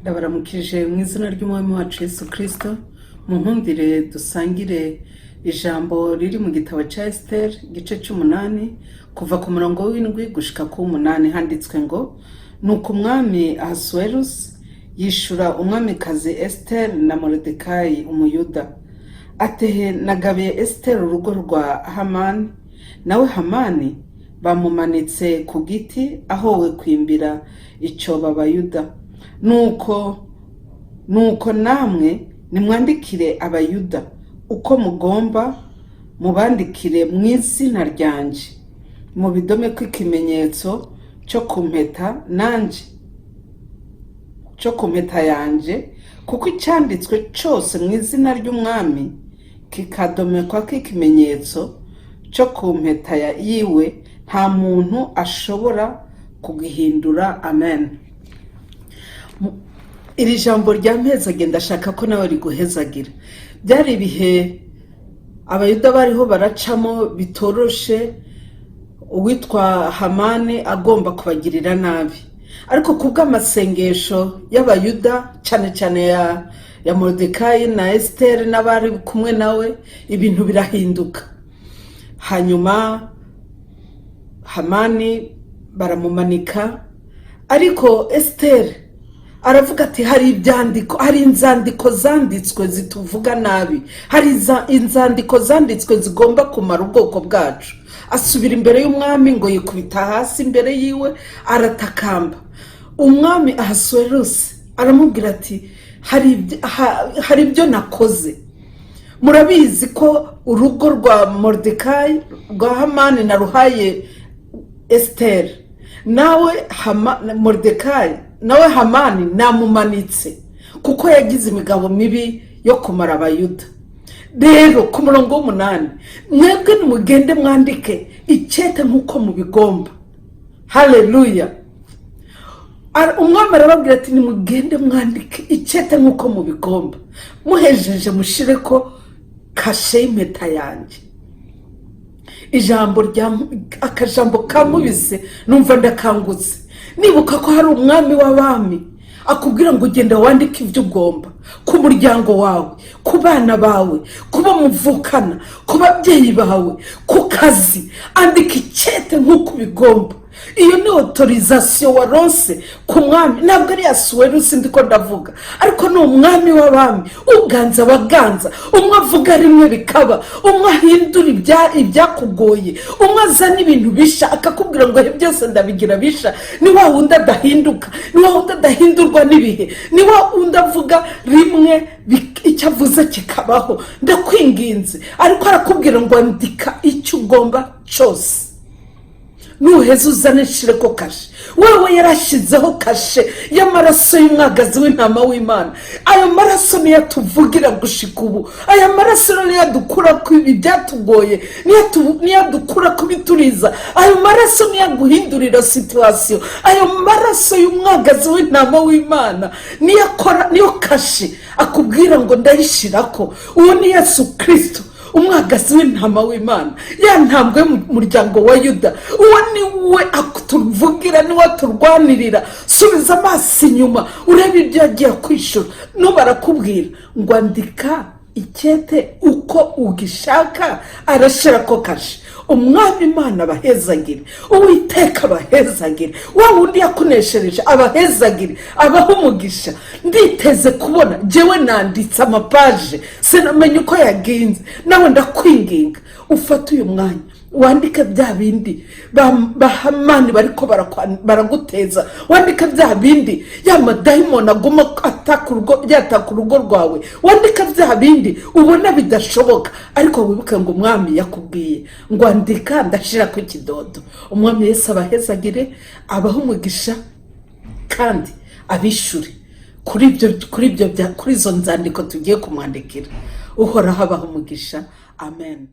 Ndabaramukije mu izina ry'Umwami wacu Yesu Kristo. Munkundire dusangire ijambo riri mu gitabo ca Esiteri, igice c'umunani, kuva ku murongo w'indwi gushika ku w'umunani. Handitswe ngo: "Nuko umwami Ahasuwerusi yishura umwamikazi Esiteri na Moridekayi Umuyuda atehe: nagabiye Esiteri urugo rwa Hamani, nawe Hamani bamumanitse ku giti ahowe kwimbira icyobo Abayuda. Nuko namwe nimwandikire Abayuda uko mugomba, mubandikire mu izina ryanje, mubidomeko ikimenyetso cyo ku mpeta nanje, cyo ku mpeta yanje, kuko icyanditswe cyose mu izina ry'umwami kikadomekwako ikimenyetso cyo ku mpeta yiwe, nta muntu ashobora kugihindura." Amen. Iri jambo ryampezagenda, ndashaka ko nawe riguhezagira. Byari ibihe Abayuda bariho baracamo bitoroshe, uwitwa Hamani agomba kubagirira nabi, ariko ku bw'amasengesho y'Abayuda, cyane cyane ya Moridekayi na Esiteri n'abari kumwe nawe, ibintu birahinduka. Hanyuma Hamani baramumanika, ariko Esiteri aravuga ati: "Hari ibyandiko, hari inzandiko zanditswe zituvuga nabi, hari inzandiko zanditswe zigomba kumara ubwoko bwacu." Asubira imbere y'umwami, ngo yikubita hasi imbere yiwe, aratakamba. Umwami Ahasuwerusi aramubwira ati: "Hari ibyo nakoze. Murabizi ko urugo rwa Moridekayi, rwa Hamani, naruhaye Esiteri, nawe Moridekayi, nawe Hamani namumanitse kuko yagize imigabo mibi yo kumara Abayuda. Rero ku murongo w'umunani, mwebwe nimugende mwandike icyete nk'uko mubigomba." Haleluya! Umwami arababwira ati: "Nimugende mwandike icyete nk'uko mubigomba, muhejeje mushire ko kashe y'impeta yanjye." Ijambo rya akajambo kamubise, numva ndakangutse, nibuka ko hari umwami w'abami akubwira ngo ugenda wandike ibyo ugomba ku muryango wawe, ku bana bawe, ku bo muvukana, ku babyeyi bawe, ku kazi. Andika icyete nk'uko ubigomba. Iyo ni autorisation waronse ku mwami. Ntabwo ari Asuwerusi ndi ko ndavuga, ariko ni umwami w'abami, uganza abaganza, umwe avuga rimwe bikaba, umwe ahindura ibyakugoye, umwe azana ibintu bisha, akakubwira ngo: "Byose ndabigira bisha." Ni wa wundi adahinduka, ni wa wundi adahindurwa n'ibihe, ni wa wundi avuga rimwe icyo avuze kikabaho. Ndakwinginze, ariko arakubwira ngo andika icyo ugomba cyose, nuheza uzane nshire ko kashe. Wewe yarashyizeho kashe y'amaraso y'umwagazi w'intama w'Imana. Ayo maraso niyo atuvugira gushika ubu. Aya maraso niyo adukura ku ibi byatugoye, niyo adukura ku bituriza. Ayo maraso niyo aguhindurira situation. Ayo maraso y'umwagazi w'intama w'Imana niyo akora, niyo kashe akubwira ngo ndayishyirako. Uwo ni Yesu Kirisito, umwagazi w'intama w'Imana, ya ntambwe yo mu muryango wa Yuda. Uwo ni we atuvugira, niwe aturwanirira. Subiza amaso inyuma urebe ibyo yagiye kwishyura. Nubu arakubwira ngo andika icyete uko ugishaka, arashyira ko kashe. Umwami Imana abahezagire, Uwiteka abahezagire, wa wundi yakuneshereje abahezagire, abaha umugisha. Nditeze kubona jyewe nanditse amapaje, sinamenya uko yagenze. Nawe ndakwinginga ufate uyu mwanya wandike bya bindi bahamani bariko baraguteza, wandike bya bindi ya madayimoni aguma ataka urugo, yataka urugo rwawe, wandike bya bindi ubona bidashoboka. Ariko wibuke ngo umwami yakubwiye ngo andika, ndashira ku ikidodo. Umwami Yesu abahezagire, abahe umugisha kandi abishure kuri ibyo kuri izo nzandiko tugiye kumwandikira. Uhoraho abaha umugisha. Amen.